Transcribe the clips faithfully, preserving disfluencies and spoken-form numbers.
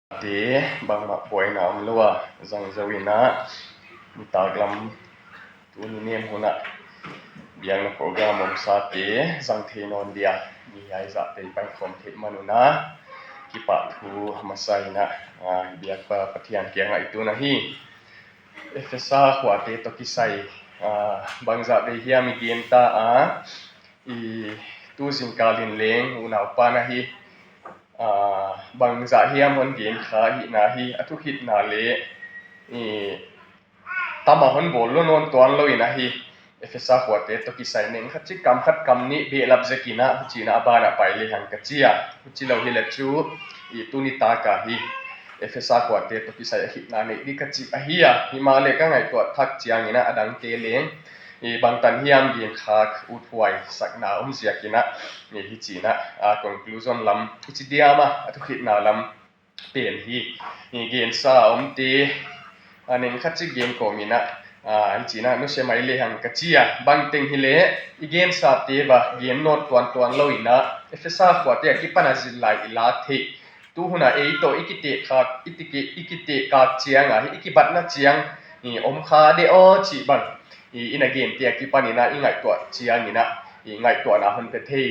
Te bangmah buaina om lo a zang zo in ah, nitak lam tuni nem hun ah biakna program omsate zang thei nawn dia mi hiai zahte i paikhawm theih man un ah kipahthu a masa in ah, biakpa Pathian kiangah i tun ahi. Efesa khuate tawh kisai bangzah vei hiam i gen ta a, i tu zingkal in leng unaupa na hi, bangzah hiam hon gen kha ahihna hi a thukhitna le i tamah hon bawl lo nawn tuan lo in ahi. Efesa khuate tawh kisai neng khat cik kam khat kam nih behlap zek in ah huci in ah a banah pai lehang ka ci a, huci lo hi le cu i tuni taka hi Efesa khuate tawh kisai a khitna neih dih ka cih ahi a, himah le ka ngaihtuah thak ciangin ah a dangte leng i bangtan hiam gen khak uthuai sakna om ziakin ah i hici in ah a conclusion lam i ci diam a, a thukhitna lam pen hi i gensa omte a neng khat cik gen kawm in ah hici in ah nusia mai lehang ka ci a, bangteng hi le i gensate va gen nawn tuantuan lo in ah Efesa khuate a kipan a zin lai i lak theih tu hun ah ei tawh i kitehkak, i kitehkak ciang ah hi i kibatna ciang i om kha de aw cih bang i inn a gente a kipan in ah i ngaihtuah ciangin ah i ngaihtuahna hon pe thei.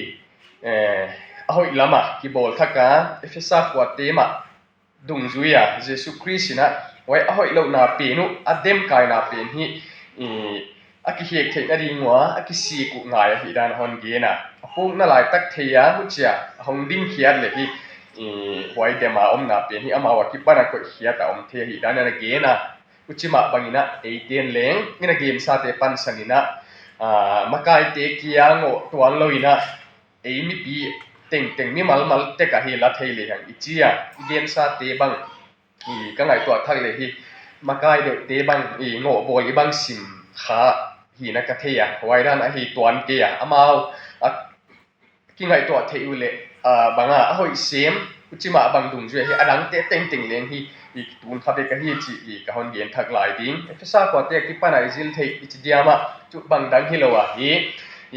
A hoih lamah kibawl thak a Efesa khuate mah dungzui a Jesu Khrist in ah huai a hoih lohna pen uh a demkaina pen hi a kihek theih nading uh a kisik uh ngai ahih dan a hon gen a, a pukna laitak thei a huci a a hong dingkhiat le hi huai dem a omna pen hi amau a kipan a koihkhiat a om thei ahih dan a na gen a, huci mah bangin ah eiten leng i na gensate pansan in ah makaite kia ngawh tuan lo in ah ei mipi tengteng mimalmal tek ahi la thei lehang i ci a, i gensate bang i ka ngaihtuah thak le hi makai deuhte bang i ngawhbawl i bang sim kha hi na ka thei a, huai dan ahi tuan kei a, amau a kingaihtuah theih uh le banga a hoih sem huci mah bang dungzui ahi a dangte tengteng leng hi i kitun kha vek ahi cih i ka hon gen thak lai ding. Efesa khuate a kipan a i zil theih i ci diam ah cu bang dang hi lo a hi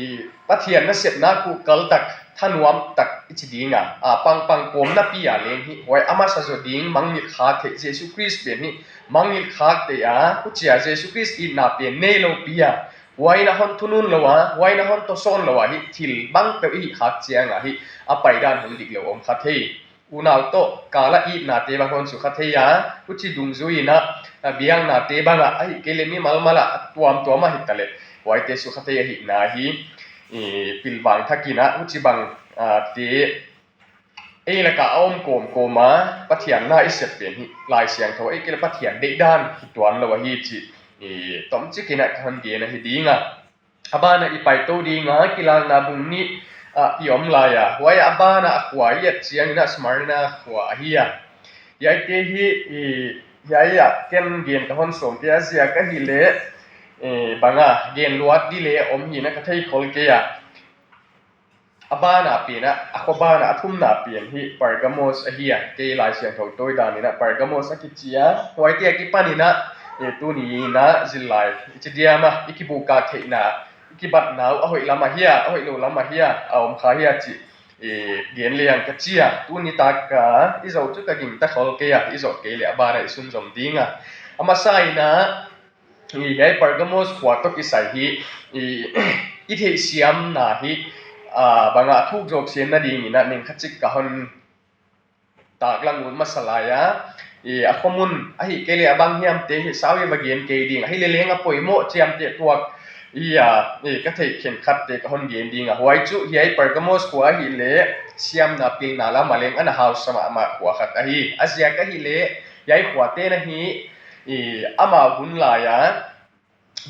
i Pathian nasepna kuhkal tak thanuam tak i ci ding a, a pangpang kawmnapi a leng hi huai a masa zaw ding mangngilh khak theih Jesu Khrist pen hi mangngilh khak theih a, huci a Jesu Khrist itna pen nei lopi a huai na hon thunun lo a huai na hon tawsawn lo a hi thil bang peuh i hih khak ciang a hi a paidan hong dik lo om kha thei. Unau tawh kal a itnate bang hon sukha thei a, huci dungzui in ah biaknate bang ah ahih kei le mimalmal ah a tuamtuam ah hi ta le huaite sukha thei ahihna hi pilvang thak in ah huci bangte ei lakah a om kawmkawm a Pathian na i sep pen hi Lai Siangtho ei kei le Pathian deihdan hi tuan lo ahi cih tomcik in ah ka hon gen ahi ding a. A banah i paito ding a Kilakna bung nih ah i om lai a, huai a banah a khua i et ciangin ah Smyrna khua ahi a, hiaite hi hiai ah ken gen ka hon sawmte a ziak ahih leh banga gen luat dih le om hi na ka thei khol kei a. A bana pen ah a khua bana a thumna pen hi Pergamos ahi a, kei Lai Siangtho tawi dan in ah Pergamos a kici a, huaite a kipan in ah tuni in ah zillai i ci diam a i kibukak theihna i kibatna uh a hoih lam ahi a, a hoih lo lam ahi a, a om kha hi a cih gen leng ka ci a, tuni tak a i zoh cu ka gingta khol kei a, i zoh kei le a bana i sunzom ding a. A masa in ah hiai Pergamos khua tawh kisai hi i theihsiamna hi bangah thuk zawk siam nading in ah neng khat cik ka hon taklang ut masa lai a, a khuamun ahih kei le a bang hiamte hi sau i va gen kei ding ahi le leng a poimawh ciamteh tuak i a ka theih khenkhatte ka hon gen ding a, huai cu hiai Pergamos khua ahih le siamna pilna lam a leng a na hausa mahmah khua khat ahi. A ziak ahih le hiai khuate na hi amau hun lai a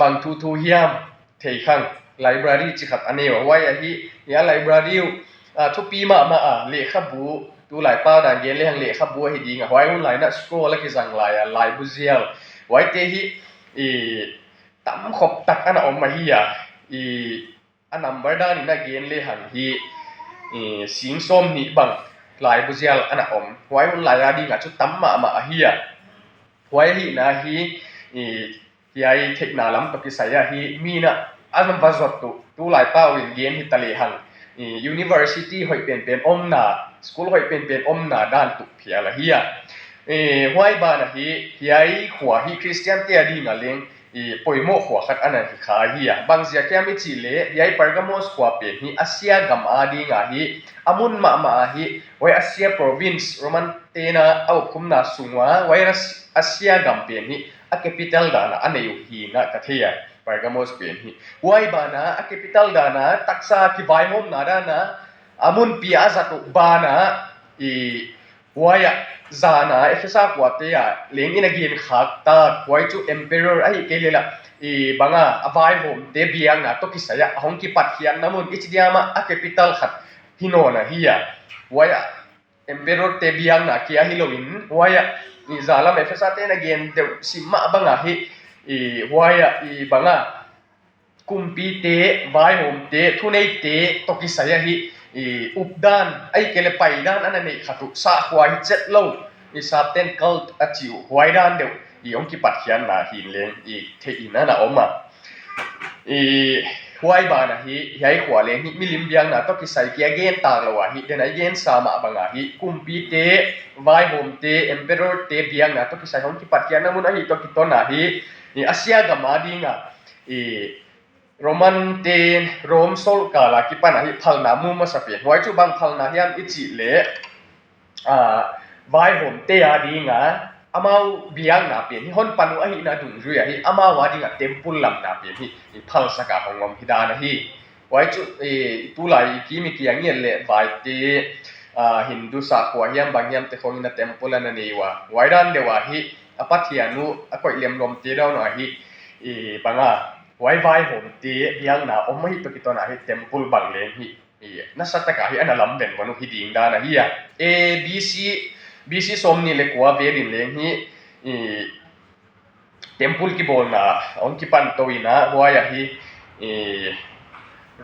bang thuthu hiam theikhang library ci khat a nei uh a, huai ahi a library uh thupi mahmah a lehkhabu, tulai pau dan gen lehang lehkhabu ahi ding a, huai hun lai in ah scroll a kizang lai a laibu zial huaite hi tamkhop tak a na om ahi a, a number dan in a gen lehang hi sing sawm nih bang laibu zial a na om, huai hun lai a ding a cu tam mahmah ahi a, huai ahihna hi hiai theihna lam tawh kisai ah hi mi in ah a va zot uh tulai pau in gen hi ta lehang university hoih penpen omna, school hoih penpen omna dan tuh phial ahi a, Eh, huai banah hi, hiai khua hi Khristiante a dingah leng, eh, poimawh khua khat ana hi kha hi a. Bang ziak hiam i cih leh, hiai Pergamos khua pen hi Asia gam a dingah hi, a mun mahmah ah hi, huai Asia province, Roman te'n a upkhumna sung ua, huai As-, Asia gam pen hi, a capital dan a a nei uh hi in ka thei a, Pergamos pen hi. Huai banah, a capital dan a, taksa kivaihawmna dan a, a munpi a a zat uh banah, i, huai ah zan a Efesa khuate ah leng in a gen khak tak, huai cu emperor ahih kei leh lah, i, bang a, a vaihawmte biakna tawh kisai ah a hong kipatkhiatna mun, i ci diam ah, a capital khat hi nawn ahi a. Huai ah emperor-te biakna kia hi lo in, huai ah, i, zan lam Efesa-te'n a gen deuh sim mah bang a hi, i, huai ah, i, bang a, kumpite, vaihawmte, thuneite tawh kisai ah hi, i, updan, ahih kei leh paidan ana neih khat uh, sahkhua hi cet lo, i, Satan cult a cih uh, huai dan deuh, i, hong kipatkhiatna hi in leng, i, theih in ana om a. I, huai banah hi, hiai khua leng hi, milim biakna tawh kisai kia gen tak lo a hi, den a i gensa mah bang a hi, kumpite, vaihawmte, emperor-te biakna tawh kisai hong kipatkhiatna mun ahi tawh kiton a hi, i, Asia gam a dingah, i, Roman-te, Rome sorkar a kipan a hi phalna mu masa pen. Huai cu bang phalna hiam i cih leh, a, vaihawmte a dingah, amau biakna pen hi hon pan uh ahihna dungzui a hi, amau a dingah temple lamna pen hi, i, phalsak a hong om hi dan a hi. Huai cu, i, tulai i kim i kiang i et leh vaite, a, Hindu sahkhua hiam bang hiamte khawng in a temple ana nei uh a. Huai dan deuh a hi, a pathian uh, a koih liamluamte dan uh a hi, i, bang a, huai vaihawmte biakna om ahi tawh kiton a hi temple bang leng hi, i, nasa tak a hi ana lam venvon uh hi ding dan a hi a. A, B C, B C sawmnih leh kua vel in leng hi, i, temple kibawlna hong kipan to in a, huai ah hi, i,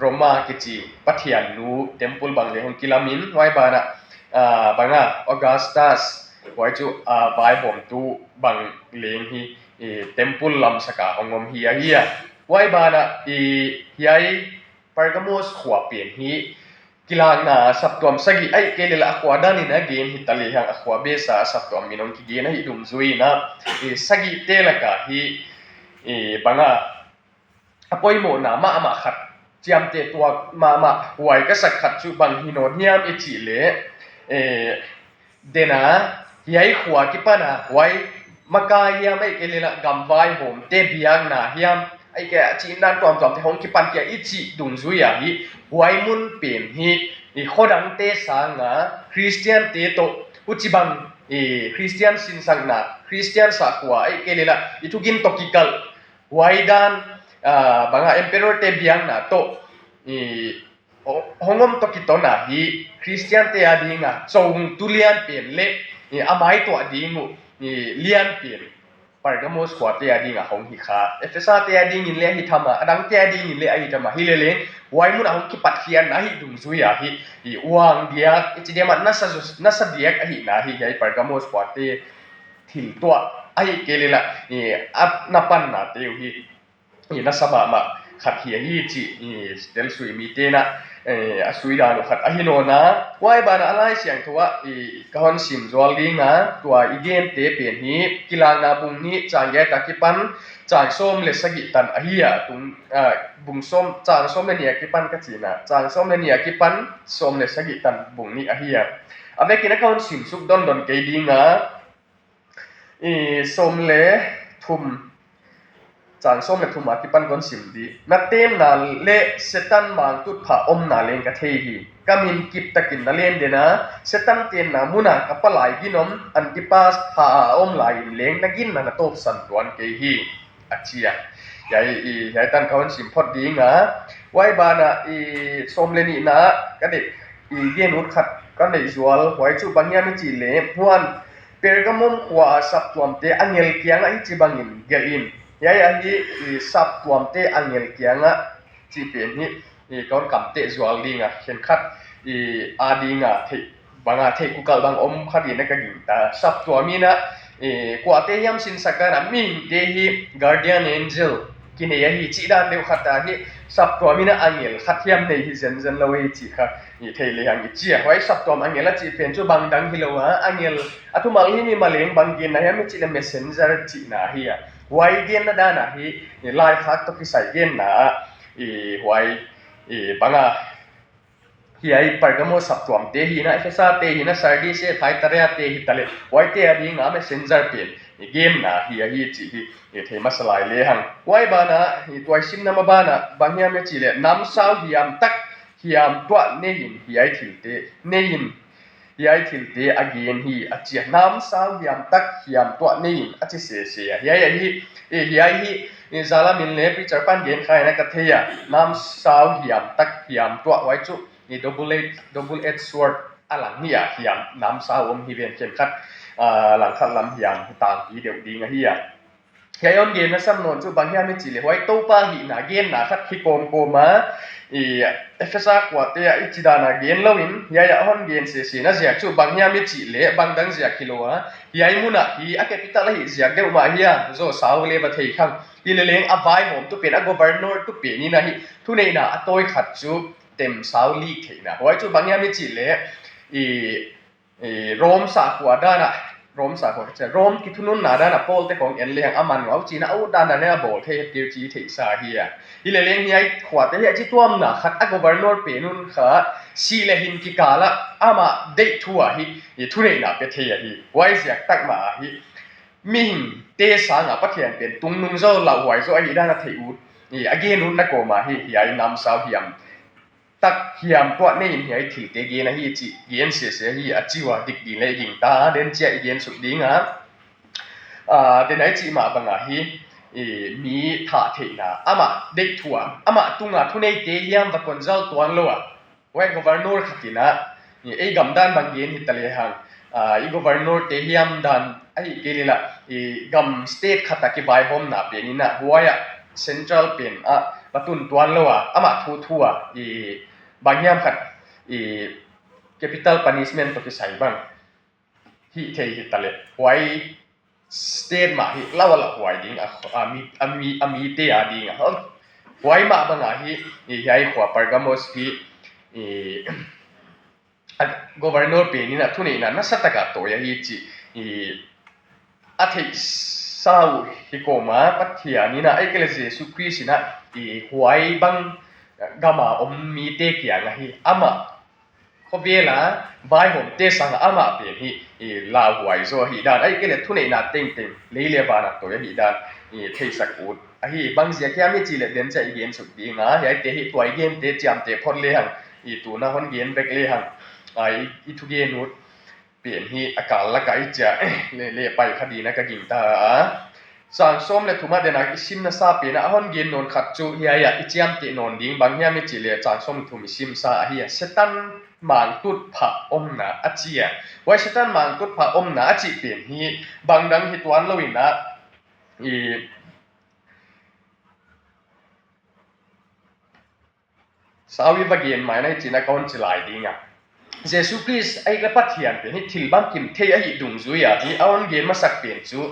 Roma kici pathiannu temple bang leng hong kilam in, huai banah, a, bang a, Augustus, huai cu, a, vaihawmtu bang leng hi, i, temple lamsak a hong om hi a hi a. Huai banah, i, hiai Pergamos khua pen hi, kilakna saptuam sagih ahih kei leh lah a khua dan in a gen hi ta lehang a khua beisa a saptuam min hong kigen ahi dungzui in a, i, sagihte lak a hi, i, bang a, a poimawhna mahmah khat, ciamteh tuak mahmah huai ka sak khat cu bang hi nawn hiam i cih leh, i, den a, hiai khua kipan a, huai makai hiam ahih kei leh lah gam vaihawmte biakna hiam, ahih kei leh a cihdan tuamtuamte hong kipan kia i cih dungzui a hi, huai mun pen hi, i, khuadangte sang a, Khristiante tawh, huci bang, i, Khristian sinsakna, Khristian sahkhua, ahih kei leh lah, i thugin tawh kikalh, huai dan, a, bang a, emperor-te biakna tawh, i, hong om tawh kiton a hi, Khristiante a dingah, congtu lianpen leh, i, a maituah ding uh, i, lianpen, Pergamos khuate a dingah hong hi kha, Efesa-te a dingin leh ahi tham a, a dangte a dingin leh ahi tham a, hi leleng, huai mun a hong kipatkhiatna ahi dungzui a hi, i, uang diak, i ci diam ah nasa, nasa diak ahihna hi, hiai Pergamos khuate thil tuah, ahih kei leh lah, i, a na pannate uh hi, i, nasa mahmah khat hi ahi cih, i, telsui mite'n a, eh, a sui dan uh khat ahi nawn a. Huai banah a Lai Siangtho ah, i, ka hon sim zual ding a, tua i gente pen hi, Kilakna bung nih, cang giat a kipan, cang sawm leh sagih tan ahi a, tung, a, bung sawm, cang sawm leh nih a kipan ka cih na, cang sawm leh nih a kipan, sawm leh sagih tan bung nih ahi a. A vekin a ka hon sim suk dondon kei ding a, i, sawm leh thum, cang sawm leh thum a kipan kon sim dih. Na tenna leh Satan mangtutphah omna leng ka thei hi. Ka min kip takin na len den a, Satan tenna mun a ka palai ginom Antipas pha a om lai in leng na ginna na tawpsan tuan kei hi, a ci a. Hiai, i, hiai tan ka hon sim phot ding a. Huai banah, i, sawm leh nihna ka deih, i, gen ut khat ka neih zual. Huai cu bang hiam i cih leh, huan Pergamum khua a saptuamte angel kiangah hici bangin gelh in. Hiai ah hi, i, saptuamte angel kiangah cih pen hi, i, ka hon kamteh zual ding a, khenkhat, i, a ding a theih, bang a theih kukalh bang om kha ding in a ka gingta. Saptuam in a, i, kuate hiam sinsak dan a mihingte hi guardian angel, kinei ahi cih dan deuh khat ahi. Saptuam in ah angel khat hiam nei hi zenzen lo hi cih kha i thei lehang i ci a. Huai saptuam angel a cih pen cu bangdang hi lo a, angel a thumal hi mi maleng bang genna hiam i cih leh messenger cihna hi a. Huai genna dan ahi, i laikhak tawh kisai genna ah i huai i bang a hiai Pergamo saptuamte hi na, Efesa te hi na, Sardis e, Thyatira te hi ta leh, huaite a ding a messenger pen i genna hi ahi cih hi i thei masa lai lehang. Huai ban ah i tuaisimna ma ban ah bang hiam i cih leh namsau hiam tak hiam tuah nei in hiai thilte nei in hiai thilte a gen hi a ci a. Namsau hiam tak hiam tuah nei in a ci sese a. Hiai ahi, i hiai hi i zala min le preacher pan gen kha in a ka thei a. Namsau hiam tak hiam tuah huai cu i double edge, double edge sword a lang hi a, hiam namsau om hi ven khenkhat, ah, langkhat lam hiam tangpi deuh ding ahi a. Hiai hon genna sam nawn cu bang hiam i cih leh huai Topa hihna genna khat hi kawmkawm a, i Efesa khuate ah i ci dan a gen lo in hiai ah hon gen sese na ziak cu bang hiam i cih leh bangdang ziak hi lo a, hiai mun ah hi a capital ahi ziak deuh mah hi a, zaw sau le va thei khang. Hi leleng a vaihawmtu pen, a governor tu pen in ahi thuneihna a tawi khat cu temsau lik theihna. Huai cu bang hiam i cih leh i, i Rome sahkhua dan ah, Rome sahkhua ka ci a, Rome kithununna dan ah Paul te khawng en lehang a man ngau cih na a ut dan dan in a bawl thei keu ci theihsa hi a. Hi leleng hiai khuate hi a ci tuamna khat a governor pen un kha sih le hin kikal ah amah deih thu ahi, i thuneihna pe thei ahi. Huai ziak tak mah ahi. Mihingte sangah Pathian pen tungnung zaw, lauhuai zaw ahi dan a theih ut, i a gen ut na kawm ahi. Hiai namsau hiam tak hiam tuah nei in hiai thilte gen ahi cih gen sese hi a ci uh a, dik ding le i gingta den ciah i gen suk ding a. Ah, den a i cih mah bang ahi, i mi thah theihna, amah deih thu a, amah tunga thuneite hiam va tuanzal tuan lo a. Huai governor khat in ah, i ei gamdan bang gen hi ta lehang, ah, i governor te hiam dan ahi kei leh lah, i gam state khat a kivaihawmna pen in ah, huai ah central pen ah va tun tuan lo a, amah thu thu a, i bang hiam khat, i capital punishment tawh kisai bang hih thei hi ta leh, huai state mah hi lau a lauhuai ding a, a mi, a mi, a mite a ding a. Huai mah bang ahi, i hiai khua Pergamos hi, i a governor pen in ah thuneihna nasa tak a tawi ahi cih i a theihsa uh hi kawm a, Pathian in ah, ei kei leh Jesu Khrist in ah i huai bang gam a om mite kiang ahi amah khawvel a vaihawmte sangah amah pen hi, i lauhuai zaw ahi dan, ei kei leh thuneihna tengteng lei le van a tawi ahi dan i theisak ut ahi. Bang ziak hiam i cih leh den ciah i gen suk ding a, hiaite hi tuai gente ciamteh phot lehang, i tun a hon gen bek lehang, a, i, i thugen ut pen hi a kal lakah i ciah le, le pai kha ding a ka gingta a. Chang sawm le thum a den a i simna sa pen ah a hon gen nawn khat cu hiai ah i ciamteh nawn ding, bang hiam i cih leh chang sawm le thum i simsa ahi a, Satan mangtut phah omna a ci a. Huai Satan mangtut phah omna a cih pen hi bangdang hi tuan lo in ah, i sau i va gen mai na hi cih na ka hon ci lai ding a. Jesu Khrist ahi ka Pathian pen hi thil bangkim thei ahi dungzui a hi a hon gen masak pen cu,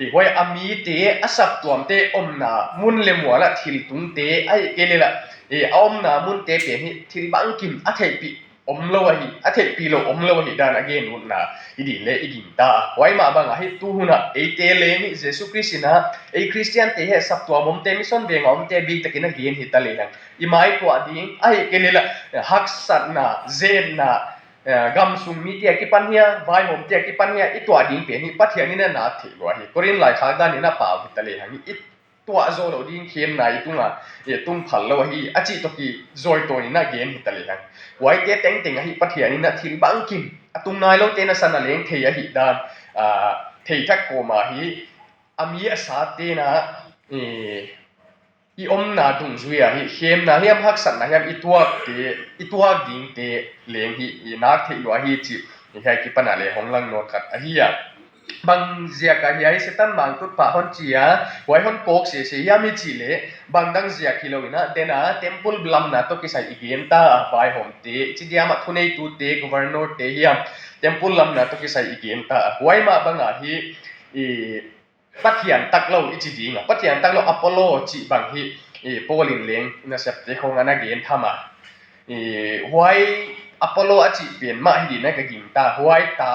i huai a mite, a saptuamte omna mun le mual ah thil tungte ahi kei leh lah, i a omna munte pen hi thil bangkim a theihpih om lo ahi, a theihpih lo om lo ahi dan a gen utna i din le i gingta a. Huai mah bang ahi, tu hun ah eite leng hi Jesu Khrist in ah ei Khristiante hi saptuam omte, mission veng a omte bik takin a gen hi ta lehang, i mai tuah ding ahi kei leh lah, haksatna, zetna, eh, gam sung mite a kipan hia, vaihawmte a kipan hia i tuah ding pen hi Pathian in a nak theih lua hi. Korin laikhak dan in a pau hi ta lehang, i tuah zo lo ding khemna i tungah, i tung phal lo ahi a cih tawh kizawi tawn in a gen hi ta lehang. Huaite tengteng ahi Pathian in a thil bangkim a tung nai lote nasan a leng thei ahi dan, ah, thei thak kawm ahi. A mi a sate in ah, i, i omna dungzui ahi, khemna hiam haksatna hiam i tuakte, i tuak dingte leng hi i nak theih lua hi cih i hiai kipan a le hong lang nawn khat ahi a. Bang ziak a hiai Satan mangtut phah hon ci a, huai hon kawk sese hiam i cih leh bangdang ziak hi lo in ah, den a temple lamna tawh kisai i gen ta a, vaihawmte, i ci diam ah thuneitute, governorte hiam temple lamna tawh kisai i gen ta a. Huai mah bang ahi, i Pathian tak lo i ci ding a, Pathian tak lo Apollo cih bang hi, i, Paul in leng nasepte khong a na gen tham a. I, huai Apollo a cih pen mah hi ding na ka gingta, huai ta,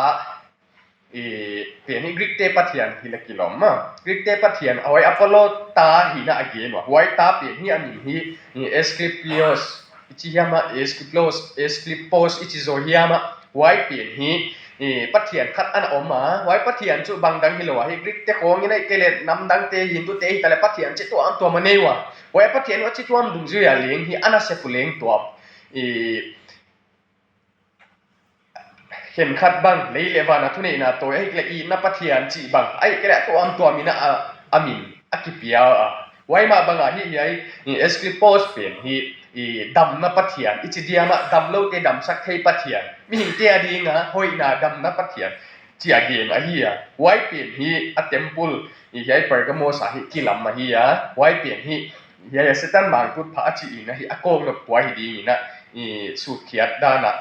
i, pen hi Greek te pathian hi la kilawm ma. Greek te pathian a huai Apollo ta hi na a gen ua. Huai ta pen hi a min hi, i, Asclepius i ci hiam a, Asclepius, Asclepius i ci zaw hiam a. Huai pen hi, i, pathian khat ana om a. Huai pathian cu bangdang hi lo a hi. Greek te khong in a i kei le namdang te, Hindu te hi ta le pathian ci tuamtuam a nei ua. Huai pathian huai ci tuam dungzui a leng hi ana sep uh leng tuam. I, khenkhat bang lei le van a thuneihna tawi, ahih kei le itna pathian cih bang, ahih kei le a tuamtuam in a, a min a kipia a. Huai mah bang a hi hiai, i, Asclepius pen hi, i, damna pathian i ci diam a, dam lote damsak thei pathian, mihingte a ding a hoihna damna pathian ci a gen ahi a. Huai pen hi a temple, i, hiai Pergamos a hi kilam ahi a. Huai pen hi hiai a Satan mangtut pha a ci in a hi a kawknop tua hi ding in a, i, sutkhiat dan a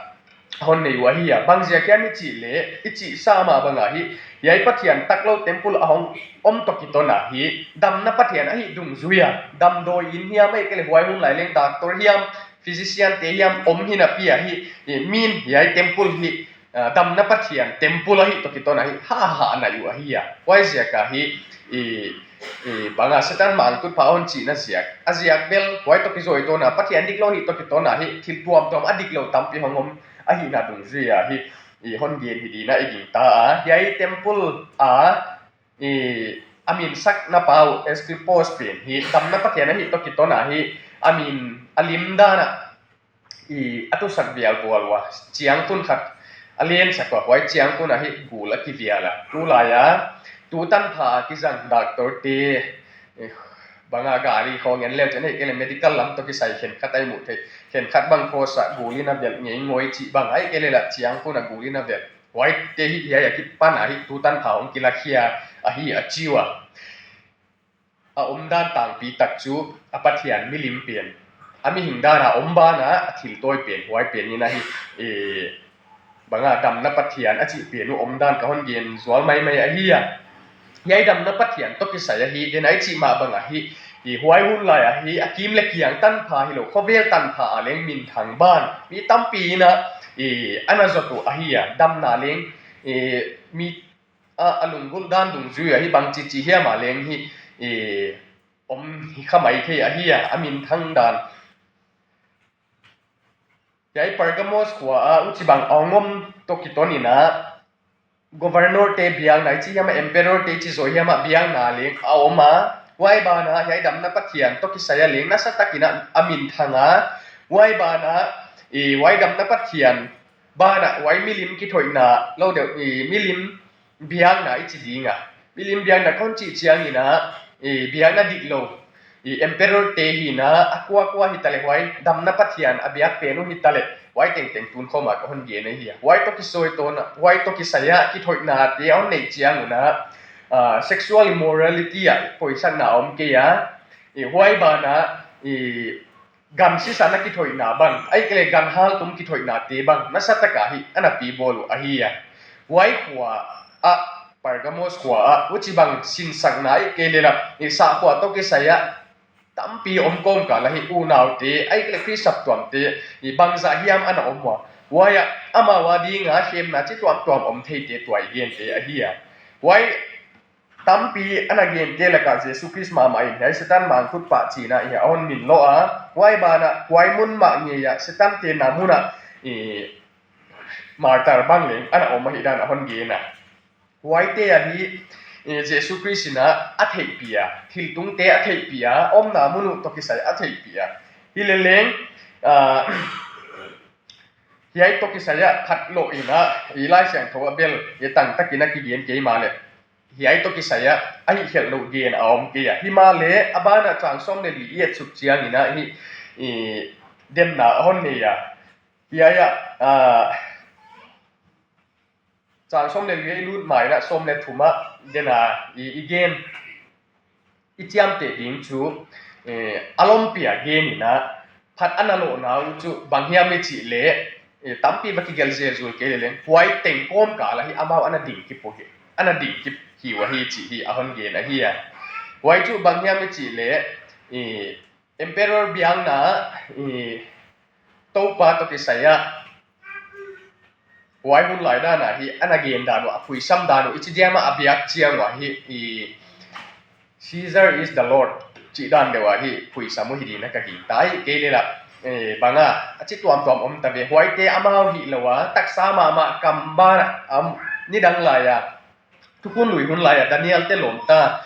hon nei uh ahi a. Bang ziak hiam i cih le, i cihsa mah bang a hi, hiai pathian tak lo temple a hong om tawh kiton a hi, damna pathian ahi dungzui a, damdawi in hiam ahih kei le huai hun lai leng doctor hiam, physician te hiam om hi napi a hi, i, min hiai temple hi, a, damna pathian temple ahi tawh kiton a hi, ha ha na uh ahi a. Huai ziak a hi, i, i, bang a Satan mangtut pha hon cihna ziak, a ziak bel huai tawh kizawi tawn a, pathian dik lo hi tawh kiton a hi, thil tuamtuam a dik lo tampi hong om ahihna dungzui a hi, i, hon gen hi ding a i gingta a. Hiai temple a, i, a min sakna pa uh Asclepius pen hi damna pathian ahi tawh kiton a hi, a min a lim dan a, i, a tusak vial tual ua, ciangkhun khat a lensak ua, huai ciangkhun a hi gul a kivial a. Tulai a, tu tanpha a kizang doctor te, i, bang a gari khong en leu cian ahih kei le medical lam tawh kisai khenkhat a i muh theih, khenkhat bang khawsa gul in a velh ngeingawi cih bang ahih kei le la ciangkhun a gul in a velh. Huaite hi hiai a kipan a hi tu tanpha hong kilakhia ahi a ci ua. A omdan tangpi tak cu a pathian milim pen, a mihing dan a om ban a a thil tawi pen, huai pen in a hi, e, bang a damna pathian a cih pen uh omdan ka hon gen zual maimai ahi a. Hiai damna pathian tawh kisai ahi, den a i cih mah bang a hi, i, huai hun lai a hi a kim le kiang tanpha hi lo, khuavel tanpha a leng minthang ban mi tampi in a, i, a na zot uh ahi a, damna leng, i, mi a, a lunggulh dan dungzui a hi bangci ci hiam a leng hi, i, om hi kha mai thei ahi a, a minthang dan. Hiai Pergamos khua a, huci bang a hong om tawh kiton in a, governor te biakna i ci hiam a, emperor te i ci zaw hiam a, biakna leng a om a, huai ban a hiai damna pathian tawh kisai a leng nasa tak in a, a minthang a, huai ban a, i, huai damna pathian ban a, huai milim kithoihna lo deuh, i, milim biakna i ci ding a, milim biakna ka hon cih ciang in a, i, biakna dik lo, i, emperor te hi in a, a kuakua hi ta le, huai damna pathian a biak pen uh hi ta le, huai tengteng tun khawm a ka hon gen ahi a. Huai tawh kizawi tawn a, huai tawh kisai a kithoihna te a hon neih ciang un a, a, sexual immorality a poisakna a om kei a, i, huai ban a, i, gan sisan a kithoihna bang, ahih kei le gan haltum kithoihna te bang nasa tak a hi a na pi bawl uh ahi a. Huai khua a, Pergamos khua a, huci bang sinsakna ahih kei le la, i, sahkhua tawh kisai a tampi om kawmkal a hi, unau te, ahih kei le Khrist saptuam te, i, bangzah hiam a na om ua. Huai a, amau a ding a khemna ci tuamtuam om thei te tua i gen te ahi a. Huai tampi a na gen te lak a Jesu Khrist mahmah in hiai Satan mangtut pha cih in a hi a hon min lawh a, huai ban a, huai mun mah ngei a Satan tenna mun a, i, martar bang leng a na om ahih dan a hon gen a. Huaite a hi, i, Jesu Khrist in a, a theihpih a, thiltung te a theihpih a, omna mun uh tawh kisai a theihpih a. Hi le leng, a, hiai tawh kisai a phat lawh in a, i, Lai Siangtho a bel, i, tangtak in a kigen kei mah le, hiai tawh kisai a, a hih khelh loh gen a om kei a. Hi mah le, a ban a chang sawm le li i et suk ciang in a, hi, i, demna a hon nei a. Hiai a, a, chang sawm le li i lut ma in a sawm le thum a, den a, i, i gen, i ciamteh ding cu, e, a lawmpi a gen in a, phat a na lawhna uh cu bang hiam i cih le, e, tampi va kigelh zelzul kei le leng, huai teng kawmkal a hi amau a na ding kip uh hi, a na ding kip, hi uh ahi cih hi a hon gen ahi a. Huai cu bang hiam i cih leh, i, Emperor biakna, i, Topa tawh kisai ah huai hun lai dan ah hi a na gen dan uh, a phuisam dan uh, i ci diam ah a biak ciang uh ahi, i, Caesar is the Lord cih dan deuh ah hi phuisam uh hi ding na ka gingta hi. Kei le lah, eh, bang a, a ci tuamtuam om ta ve. Huaite amau hi lo a, taksa mahmah kam ban ah, am, nidang lai a thukhun lui hun lai a Daniel te lawmta,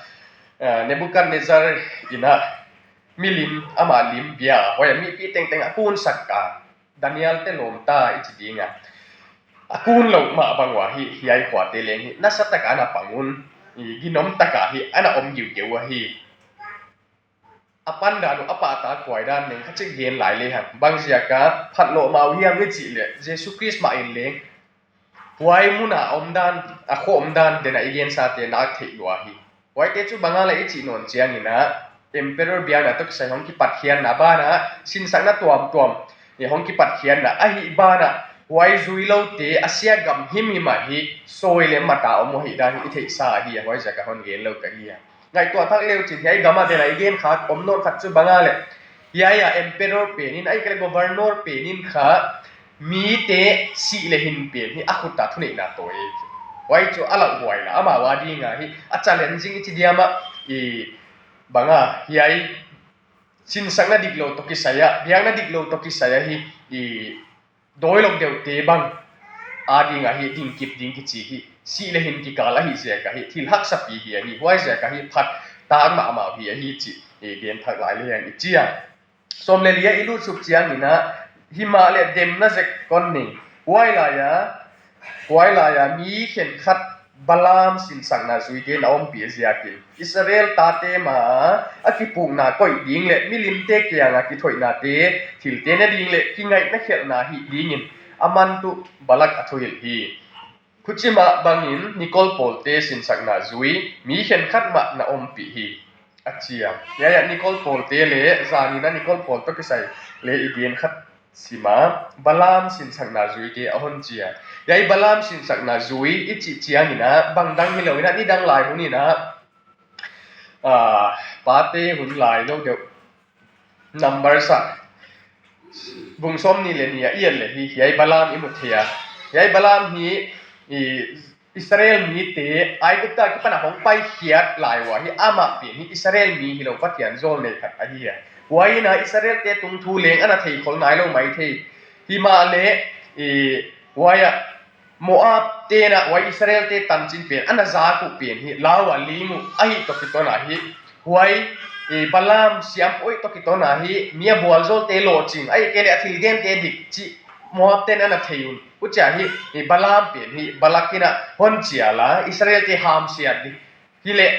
eh, Nebuchadnezzar in ah milim amah lim bia, huai a mipi tengteng a kunsak a, Daniel te lawmta i ci ding a, a kun lo mah bang uh ahi, hiai khuate leng hi nasa tak a na pang un, i, ginom tak a hi a na om giugeu uh ahi. A pan dan uh, a pahtak huai dan leng kha cik gen lai le hang. Bang ziak a phat lawh mau hiam i cih leh, Jesu Khrist mah in leng huai mun a om dan, a khua om dan, den a i gensate nak theih lua hi. Huaite cu bang a leh i cih nawn ciangin ah, Emperor biakna tawh kisai hong kipatkhiatna ban ah, sinsakna tuamtuam, eh, hong kipatkhiatna ahih ban ah, huai zui lote a sia gam himhim ah hi, sawi le mat a om uh ahi dan hi i theihsa ahi a, huai ziak a hon gen lo ka hi a. Ngaihtuah thak le uh cin, hiai gam ah den a i gen kha om nawn khat cu bang a leh, hiai a Emperor pen in, ahih kei leh Governor pen in kha mite sih le hin pen hi a khut a thuneihna tawi. Huai cu a lauhuaina amau a ding a hi a challenging i ci diam ah, i, bang a, hiai sinsakna dik lo tawh kisai ah, biakna dik lo tawh kisai ah hi, i, dawi lok deuhte bang a ding ah hi dingkip ding kici hi, sih le hin kikal ahi ziak ah hi thil haksapi hi ahi, huai ziak ah hi phat tak mahmah hi ahi cih, i, gen thak lai le hang i ci a. Sawm le li ah i lut suk ciangin ah, himah leh demna zek kon ning. Huai lai a, huai lai a mi khenkhat Balaam sinsakna zuite na ompih ziakin, Israel tate ma a kipukna koih ding leh milimte kianga kithoihnate thilte ne ding leh kingaihna khelhna hih dingin a man tuh Balak a thuhilh hi. Khuci mah bangin Nikol pawlte sinsakna zui mi khenkhat mah na ompih hi, a ci a. Hiai ah Nikol pawlte le zanin ah Nikol pawl tawh kisai le i gen khat sim a, Balaam sinsakna zuite a hon ci a. Hiai Balaam sinsakna zui i cih ciangin ah bang dang hi lo in ah, nidang lai hun in ah, ah, pate hun lai lo deuh, Numbers ah bung sawm nih le nih ah i et leh hi, hiai Balaam i mu thei a. Hiai Balaam hi, i, Israel mite Aigupta kipan a hong paikhiat lai uh ahi, amah pen hi Israel mi hi lo, Pathian zawl nei khat ahi a. Huai in ah Israelte tung thu leng a na thei khol nai lo maithei. Himah leh, i, huai ah Moab te'n ah huai Israelte tancin pen a na zak uh pen hi, lau a ling uh ahih tawh kiton ah hi, huai, i, Balaam siampuai tawh kiton ah hi, mi a bualzawlte lawhcing, ahih kei leh a thilgente dik cih Moab te'n a na thei un. Huci a hi, i, Balaam pen hi Balak in ah hon cial a, Israelte hamsiat ding hi leh,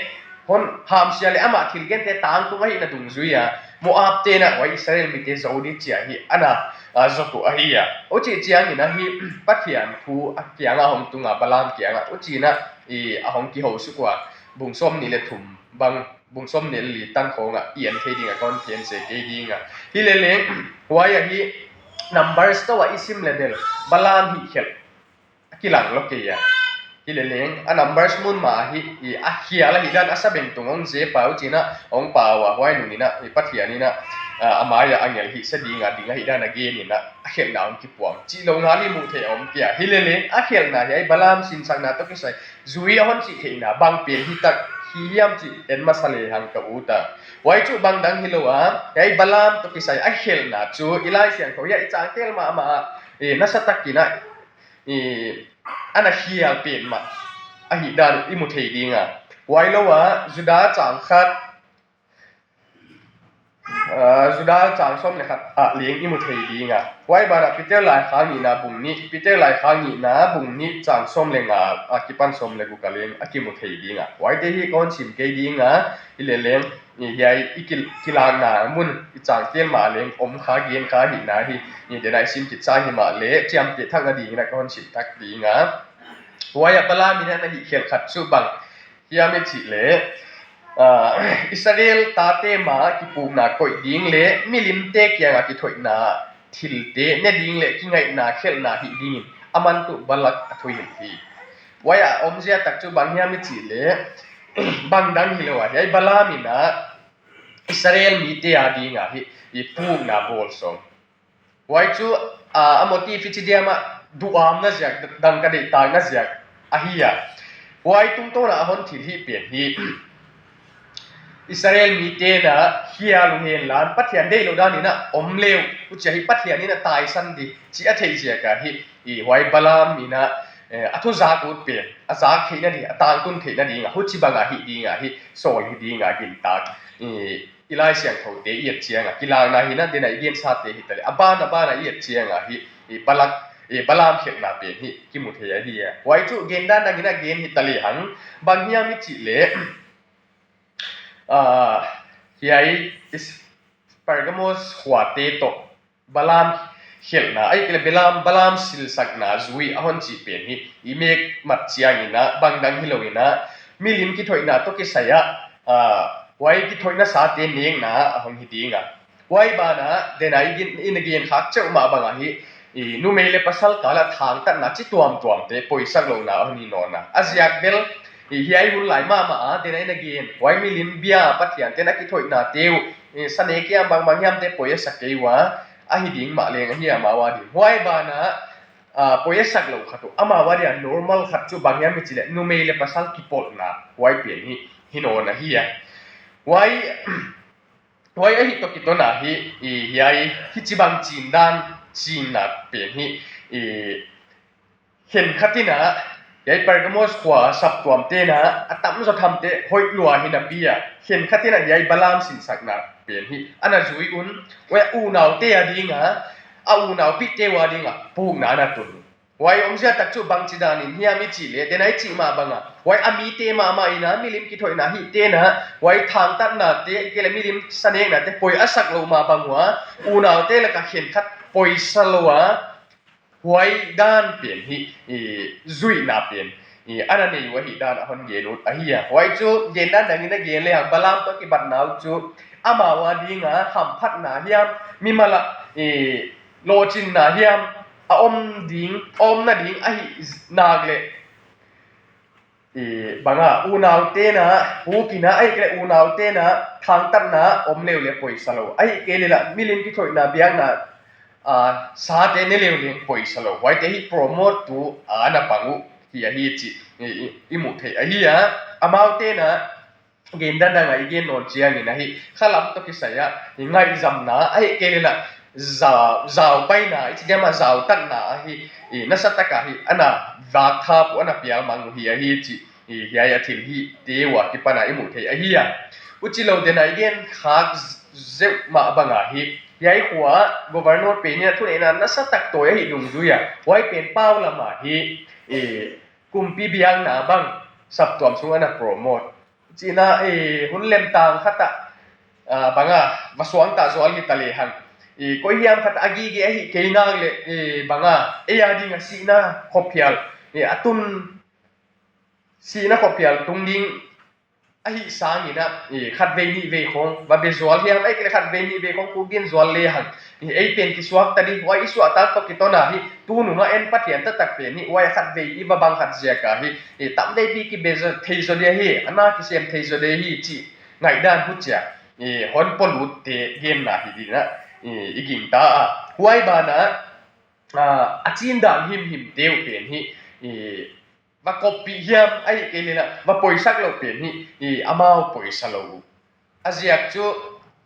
hon hamsia leh amah thilgente tangtung ahihna dungzui a, Moab te'n ah huai Israel mite zo ding ci a hi a na, a, zot uh ahi a. Huci ciangin ah hi Pathian thu a kiangah hong tung a, Balaam kiangah, huci in ah, i, a hong kiho suk uh a, bung sawm nih le thum bang, bung sawm nih le li tan khawng ah i en thei ding a kon thei se kei ding a. Hi leleng, huai ah hi Numbers tawh ah i sim leh bel Balaam hih khelh a kilang lo kei a. Hi leleng, a Numbers mun mah ah hi, i, a khial ahih dan a sabengtung hong zep a, huci in ah hong pau a, huai nung in ah, i, Pathian in ah, a, a mai ah angel hihsia ding a ding ahih dan a gen in ah, a khelhna hong kipuang cih lo ngal hi, muh theih a om kei a. Hi leleng, a khelhna hiai Balaam sinsakna tawh kisai zui a hon cih theihna bang pen hi tak hi hiam cih en masa le hang ka ut a. Huai cu bang dang hi lo a, hiai Balaam tawh kisai a khelhna cu i Lai Siangtho hiai i cangtel mahmah ah, i, nasa tak in ah, i, a na khial pen mah ahih dan i mu thei ding a. Huai lo ah Judah cang khat, a, Judah cang sawm le khat ah leng i mu thei ding a. Huai ban ah Peter laikhak nihna bung nih, Peter laikhak nihna bung nih cang sawm le nga a kipan sawm le guk ah leng a kimu thei ding a. Huaite hi kon sim kei ding a, hi leleng, i, hiai i kil-, kilakna mun i cangtel mah leng om kha, gen kha ahihna hi, i, den a i sim khit sa himah leh ciamteh thak nading in ah kon sim thak ding a. Huai ah Balaam in ah a na hih khelh khat cu bang hiam i cih leh, a, Israel tate ma ah kipukna koih ding leh milimte kiangah kithoihna thilte ne ding leh kingaihna khelhna hih dingin a man tuh Balak a thuhilh hi. Huai a omzia tak cu bang hiam i cih leh bang dang hi lo a, hiai Balaam in ah Israel mite a ding ah hih i pukna bawl sawm. Huai cu a, a motive i ci diam ah duhamna ziak, dangka deihtakna ziak ahi a. Huai tungtawn ah a hon thil hih pen hi. Israel mite in ah hial uh hen la, Pathian deih lo dan in ah om le uh, huchia hih Pathian in ah taisan ding ci a theih ziak ah hih i huai Balaam in ah, eh, a thu zak ut pen a zak theihna ding, a tangtun theihna ding ah huchibang ah hih ding ah hih sawl hi ding ah gintak i, i Lai Siangthote i et ciang ah, kilakna hi in ah, den a i gensate hi ta leh, a ban a ban a i et ciang ah hih i Balak, i Balaam khelhna pen hih kimu thei ahi a. Huai cu gendan dang in ah gen hi ta lehang, bang hiam i cih leh, ah, hiai is Pergamos khuate tawh Balaam khelhna, ahih kei leh Balaam, Balaam silsakna zui a hon cih pen hi i mek mat ciang in ah bang dang hi lo in ah, milim kithoihna tawh kisai ah, ah, huai kithoihna sate nekna a hong hi ding a. Huai ban ah den a i gen, i na gen khak ceuh mah bang ah hih i numei le pasal kal ah thangtatna ci tuamtuamte poisak lohna a hon hi nawn a. A ziak bel i hiai hun lai mahmah ah den a i na gen, huai milim bia Pathian ten a kithoihnate uh, i sa nek hiam bangbang hiamte poi a sak kei uh a, ahi ding mah leng ahi amau a ding. Huai ban ah, ah, poi a sak lo khat uh, amau a ding a normal khat cu bang hiam i cih leh numei le pasal kipolhna huai pen hi, hi nawn ahi a. Huai, huai ahi tawh kiton ah hih i hiai hichibang cindan cinna pen hih i khenkhat in ah, hiai Pergamos khua saptuamte in ah a tamzaw thamte hoih lua hi napi ah, khenkhat in ah hiai Balaam sinsakna pen hih a na zui un. Huai a unaute a ding ah, a unaupihte uh a ding ah pukna a na tun. Huai omzia tak cu bangci dan in hiam i cih leh, den a i cih mah bang ah, huai a mite mahmah in ah milim kithoihna hihte in ah huai thangtatnate, kei leh milim saneknate poi a sak lo mah bang uh a, unaute lak ah khenkhat poisa lo a, huai dan pen hih i zuihna pen i a na nei uh ahih dan a hon gen ut ahi a. Huai cu gendan dang in a gen lehang Balaam tawh kibatna uh cu amau a ding a hamphatna hiam, mimal ah i lawhcinna hiam a om ding, a om nading ahih nak leh i bang ah unaute in ah puk in ah, ahih kei leh unaute in ah thangtatna om leu leh poisa lo, ahih kei leh lah milim kithoihna biakna ah sate ne leu leh poisa lo. Huaite hih promote tu a na pang uh hi ahi cih i, i, i muh theih ahi a. Amaute in ah gendan dang ah i gen nawn ciangin ah hih khalam tawh kisai ah i ngaihzamna, ahih kei leh lah zau, zaupaina, i ci diam ah zautatna ah hih i nasatak ah hih a na vak thap uh, a na pial mang uh hi ahi cih i hiai a thil hihte uh a kipan ah i muh theih ahi a. Huci lo den a i gen khak zeuh mah bang ah hih hiai khua ah governor pen in ah thuneihna nasatak tawi ahih dungzui a, huai pen pau lam ah hih i kumpi biakna bang saptuam sung a na promote. Cihna i hun lemtang khat ah, ah, bang ah va suangtah zual hi ta lehang, i koi hiam khat a gige ahih kei nak leh, i bang ah ei a ding a sihna khuaphial, i a tun sihna khuaphial tung ding ahih sangin ah i khatvei nihvei khong va bia zual hiam, ahih kei leh khatvei nihvei khong kugin zual lehang i ei pen kisuakta ding, huai i suahtak tawh kiton ah hih tunung ah en Pathian taktak pen hih huai a khatvei i va bang khat ziak ah hih i tamveipi kibia zaw, thei zaw ding ahi, a na kisem thei zaw ding ahi cih ngaihdan hucia i hon pua lutte genna hi ding ah i, i gingta a. Huai ban ah, ah, a cindan himhimte uh pen hih i va koppih hiam, ahih kei leh lah va poisak loh pen hih i amau poisa lo uh. A ziak cu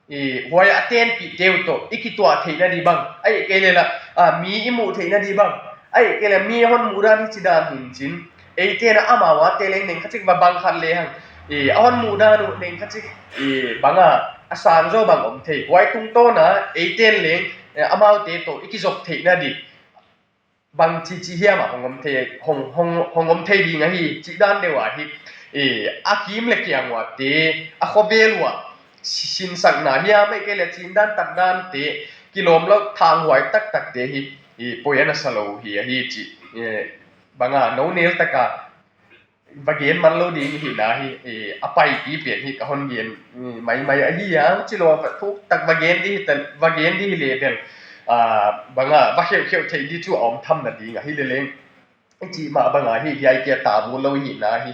i huai a tenpihte uh tawh i kituah theihna ding bang, ahih kei leh lah, ah, mi i muh theihna ding bang, ahih kei leh mi a hon muh dan hici dan hi in cin, eite in ah amau a te leng neng khat cik va bang khat lehang i a hon muh dan uh neng khat cik i bang ah a sang zaw bang om thei. Huai tungtawn ah eite in leng, eh, amaute tawh i kizop theihna ding bang cici hiam ah hong om thei, hong, hong, hong om thei ding ahi cih dan deuh ah hih i a kim leh kiang uh a te, a khuavel uh ah sinsakna hiam, ahih kei leh cindan tatdante kilawm lo thanghuai taktakte hih i poi a na sa lo uh hi ahi cih, eh, bang ah no nel tak ah va gen man lo ding hi na hi, eh, a paipi pen hi ka hon gen, eh, maimai ahi a, ci lo a va thuk tak va gen ding hi ta, va gen ding hi leh bel, ah, bang ah va kheuhkheuh theih ding cu a om tham nading ahi leleng. i cih mah banga hi, hiai kia tabu lo i hihna hi.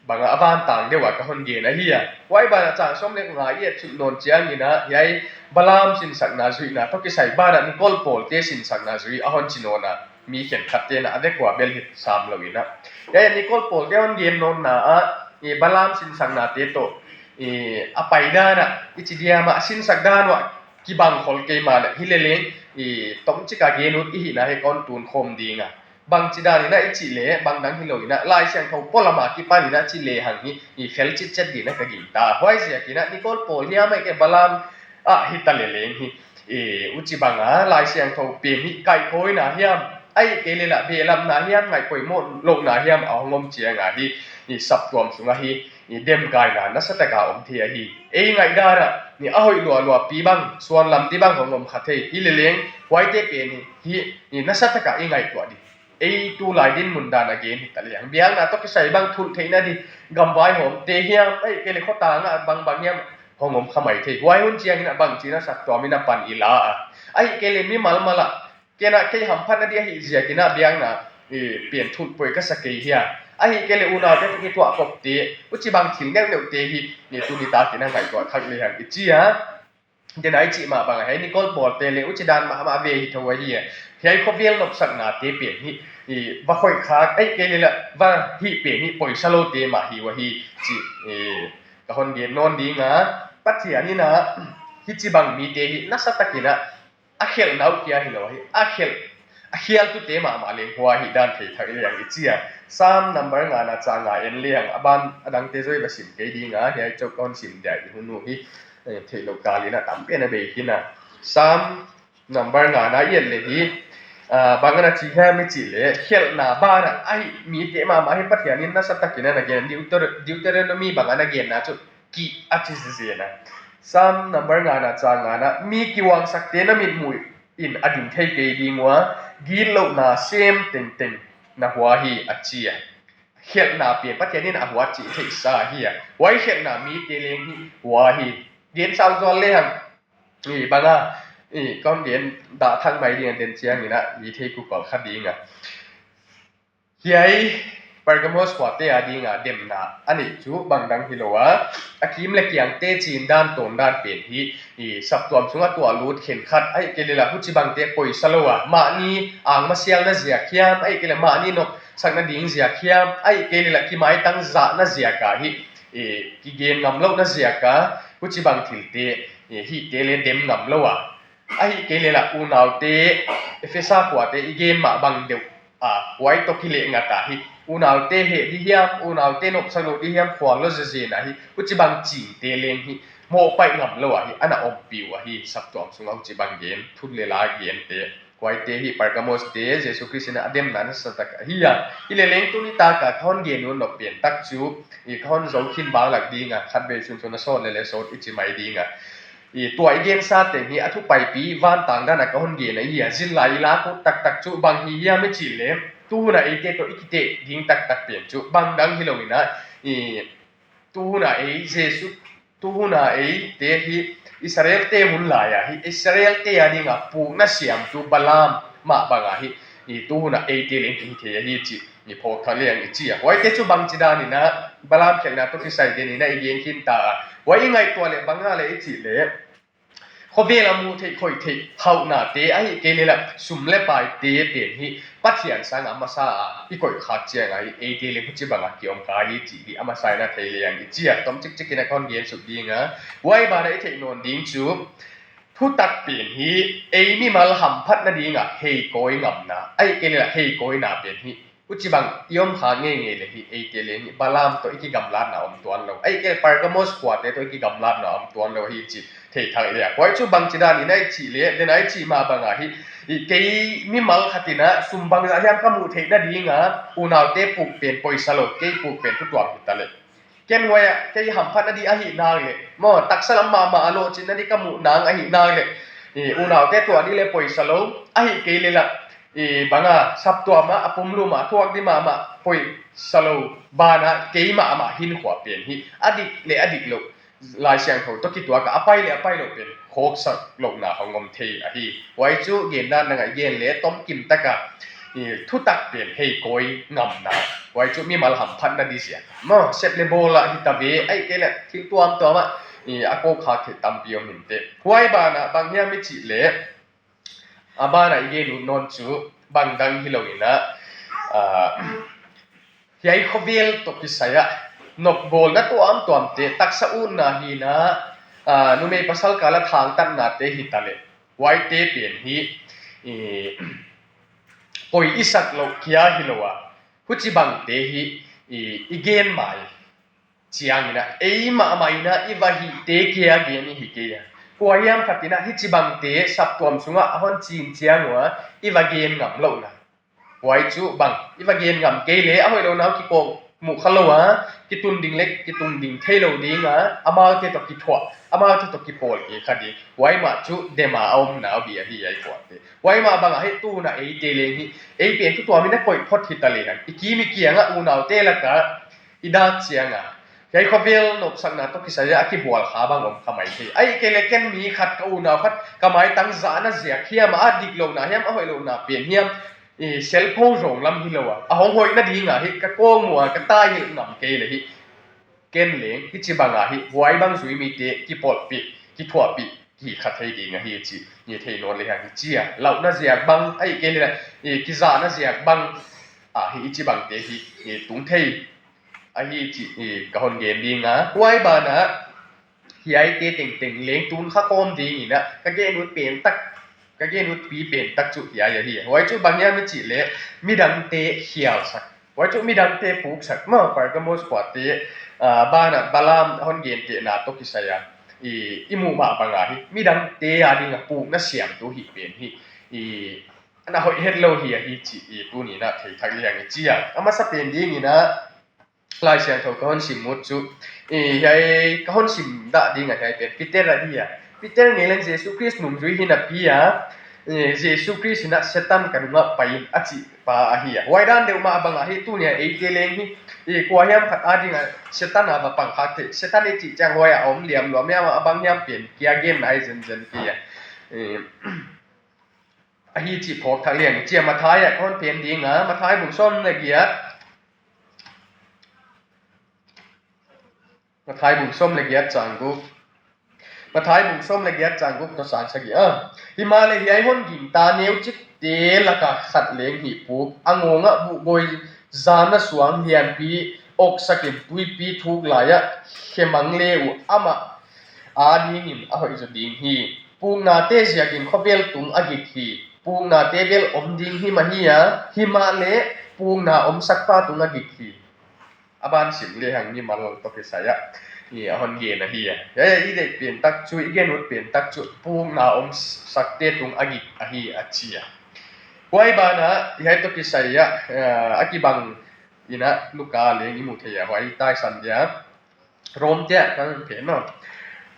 Banga a vantang deuh a ka hon gen ahi a. Huai bana chang sawm le nga i et suk nawn ciangin a, hiai Balaam sinsakna zuihna tawh kisai bana Nicole Paul te sinsakna zui a hon ci nawn a, mi khenkhat te na a vekua bel hi sam lo in a. Hiai Nicole Paul te hon gen nawnna ah Balaam sinsakna te tawh a pai dan ah i ci diam ah, a sinsak dan uah kibang khol kei mah leh hi leleng, tomcik a gen ut i hihna hi kon tun khawm ding a. Bangci dan in a i cih leh bang dang hi lo in a, Laisiangtho pualam a kipan in a ci lehang hi, i fel citcet ding in a ka gingta. Huaiziak in a Nicole Paul hiam ahih kei leh Balaam ah hita leleng hi, huci banga Laisiangtho pen hi kaikhawina hiam, ahih kei leh lah behlapna hiam, ngaih poimoh lohna hiam a hong om cianga hi, saptuam sungah hi demkaina nasataka om thei ahi. Ei ngaihdan ah a hoih lualuapi bang, suanlampi bang hong om kha thei hi leleng, huaite pen hi nasatakah i ngaihtuah ding. Ei tulai dinmun dan a gen hita lehang, biakna tawh kisai bang thulh theihna ding, gamvaihawmte hiam, ahih kei leh khotang ah bangbang hiam hong om kha mai thei. Huai hun ciangin a bangci in a saptuam in a pan i la a, ahih kei leh mimal mal ah ken a kei hamphatna ding ahih ziakin a biakna pen thulh poi ka sa kei hia, ahih kei leh unaute tawh kituah kopte, huci bang thil neuhneuhte hi tuni takin a ngaihtuah thak lehang i ci a. Dena i cih mah banga hiai Nicole Paul te leh huci dan mahmah ve hi tho ahi a. Hiai khovel nopsaknate pen hi va khoih khak, ahih kei leh lah va hih pen hi poisa lote mah hi uh ahi cih ka hon gen nawn ding a. Pathian in a hici bang mite hi nasatakin a a khelhna uh kia hi lo ahi, a khelh a khialtute mahmah leng hua hi dan thei thak lehang i ci a. Sam number ngana chang nga en lehang, a ban a dangte zaw i va sim kei ding a, hiai chauh ka hon sim dia i hun uh hi. Theih loh kal in a tam pen a bei khin a. Sam number ngana i et leh hi bang ana ci hiam i cih leh, khelhna bana ahih mite mahmah hi Pathian in nasatakin a na gen, Deuteronomy bang ana genna cu kih a ci zizen a. Sam number ngana chang ngana, mi kiuangsakte na mitmuh in a ding thei kei ding ua, gitlohna sem tengteng na hua hi a ci a. Khelhna pen Pathian in a hua cih theihsa hi a. Huai khelhna mite leng hi hua hi. Gen sau zual lehang, banga kon gen dah thak mai ding a, den ciangin a mi thei kukol kha ding a. Hiai Pergamos khuate a dinga demna a neih cu bang dang hi lo a, a kim le kiang teci in dan tawn dan pen hi, saptuam sungah tuah lut khenkhat, ahih kei leh lah huci bangte poisa lo a, mahni angmasialna ziak hiam, ahih kei leh mahni nopsakna ding ziak hiam, ahih kei leh lah kimaitang zahna ziak a hi, kigen ngam lohna ziak a huci bang thilte hihte leh dem ngam lo a, ahih kei leh lah unaute, Efesa khuate i gen mah bang deuh a, huai tawh kileh ngat a hi, unaute heh ding hiam, unaute nopsak loh ding hiam, khual lo zezen a hi, huci bang cingte leng hi mawhpaih ngam lo a hi, ana ompih uh a hi, saptuam sungah huci bang gen, thut le la gente, huaite hi Pergamos te, Jesu Khrist in a demna nasatak a hi a. Hi leleng tuni taka ka hon gen uh nop pen tak cu, i ka hon zo khin bang lak ding a, khatvei sunsun a sawt le le sawt i ci mai ding a. Tua i gensa teng hi a thupaipi vantang dan a ka hon gen ahi a, zin lai i lak uh taktak cu bang hi hiam i cih leh, tuhun a eite tawh i kiteh ding taktak pen cu bang dang hi lo in a, tuhun a ei Jesu, tuhun a eite hi Israel te hun lai a hi Israel te a ding a pukna siamtu Balaam mah bang a hi, tuhun a eite leng kihi thei ahi cih i phawk thak leng i ci a. Huaite cu bangci dan in a Balaam khelhna tawh kisai den in a i gen khin ta a. Huai i ngaihtuah leh bang a leh i cih leh, khovel a muh theih khoih theih hauhnate ahih kei leh lah sum le paite pen hi Pathian sangah a masa a i koih khak ciangah hi, eite leng huci bangah kiom kha hi cih hi a masa in a thei leng i ci a. Tom cikcik in a ka hon gen suk ding a. Huai banah i theih nawn ding cu thutak pen hi ei mimal hamphat nadingah hei kawi ngamna, ahih kei leh lah hei kawina pen hi huci bang i om kha ngeingei leh hi eite leng hi Balaam tawh i kigamlatna om tuan lo, ahih kei leh Pergamos khuate tawh i kigamlatna om tuan lo hi cih thei thak leh a. Huai cu bangci dan in a i cih leh, den a i cih mah bangah hi, kei mimal khat in a sum bangzah hiam ka muh theih nadingah unaute puk pen poisa lo, kei puk pen thutuam hi ta leh, ken huai ah kei hamphat nading ahih nak leh maw, taksa lam mahmah a lawhcin nading ka muh nang ahih nak leh, unaute tuah ding leh poisa lo, ahih kei leh lah banga saptuam ah a pumlum ah thuak ding mahmah poisa lo banah kei mahmah hinkhua pen hi a dik leh a dik loh, Lai Siangtho tawh kituak a a pai leh a pai loh pen khawksak lohna hong om thei ahi. Huai cu gendan dangah i gen leh tomkim takah i, thutak pen hei kawi ngamna, huai cu mimal hamphatna ding zia maw, sep le bawl ah hi ta ve, ahih kei leh thil tuamtuam ah, i, a kawkkhak theih tampi om hi inteh. Huai banah bang hiam i cih leh, a banah i gen ut nawn cu bang dang hi lo in ah, aa, hiai khuavel tawh kisai ah nopbawlna tuamtuamte, taksa utna hi in ah, aa, numei pasal kal ah thangtatnate hi ta leh, huaite pen hi, i, poi i sak loh kia hi lo a, huci bangte hi, i, i gen mai ciangin ah, ei mahmah in ah i va hihte kia gen i hi kei a. Kua hiam khat in ah hici bangte saptuam sungah a hon cin ciang uh a, i va gen ngam lohna, huai cu bang i va gen ngam kei leh a hoih lo nau kikawk muh kha lo a, kitun ding le kitung ding thei lo ding a, amaute tawh kithuah, amaute tawh kipawl kei kha ding. Huai mah cu dem a a om nau hi ahi, ai kuate. Huai mah bang ah hi tu in ah eite leng hi, ei pen tutuam in a koih phot hi ta lehang, i kim i kiang ah unaute lakah i dak ciang a, hiai khuavel nopsakna tawh kisai ah a kibual kha bang om kha mai thei. Ahih kei leh ken mi khat, ka unau khat, ka maitang zahna ziak hiam a, a dik lohna hiam, a hoih lohna pen hiam, i, selpho zong lam hi lo a, a hong hoihna ding a hi ka kawkmuh a ka taihilh ngam kei leh hi ken leng hici bang a hi huai bang zui mite kipawlpih, kithuahpih, kihih kha thei ding ahi ci, i, thei nawn lehang hi ci a. Lauhna ziak bang, ahih kei leh, i, kizahna ziak bang a hi, hici bangte hi, i, tung thei ahi ci, i, ka hon gen ding a. Huai banah hiaite tengteng leng tun kha kawm ding in ah ka gen ut pen tak, ka gen utpi pen tak cu hiai ahi. Huai cu bang hiam i cih leh midangte khialsak, huai cu midangte puksak maw, Pergamos khuate, aa, banah Balaam a hon gentehna tawh kisai a, i, i muh mah bang a hi midangte a ding a pukna siamtu hih pen hi, i, a na hoih het lo hi ahi ci, i, tuni in ah thei thak lehang i ci a. A masa pen ding in ah Lai Siangtho ka hon sim ut cu, i, hiai ka hon sim dah ding a hiai pen Peter ahi a. Peter ngei leng Jesu Khrist nungzui hi napi a, i, Jesu Khrist in ah Satan ka nungah pai in a cih pa ahi a. Huai dan deuh mah bang a hi tuni a eite leng hi, i, kua hiam khat a ding a Satan a va pang khak theih, Satan i cih ciang huai a om liam luam hiam a, bang hiam pen kia genna hi zenzen kei a. I, ahi cih phawk thak lehang i ci a. Matthai ah ka hon phen ding a, Matthai bung sawm le giat, Matthai bung sawm le giat cang guk. Matthai bung sawm le giat cang guk tawh sang sagih a. Himahleh hiai hon gingta neucikte lakah khat leng hih puk, a ngawng ah buhgawi zana suang lianpi oksakin tuipi thuk lai ah khemang le uh amah a dingin a hoih zaw ding hi. Puknate ziakin khuavel tung a gik hi. Puknate bel om ding him ahi a, himahleh pukna omsakpa tung a gik hi. A ban sim lehang mimal tawh kisai ah, i, a hon gen ahi a. Hiai i deih pen tak cu, i gen ut pen tak cu pukna omsakte tung a gik ahi a ci a. Huai banah hiai tawh kisai ah, eh, a kibang in ah Luka leng i muh thei a, huai taisan dia. Romte ah kan phen maw.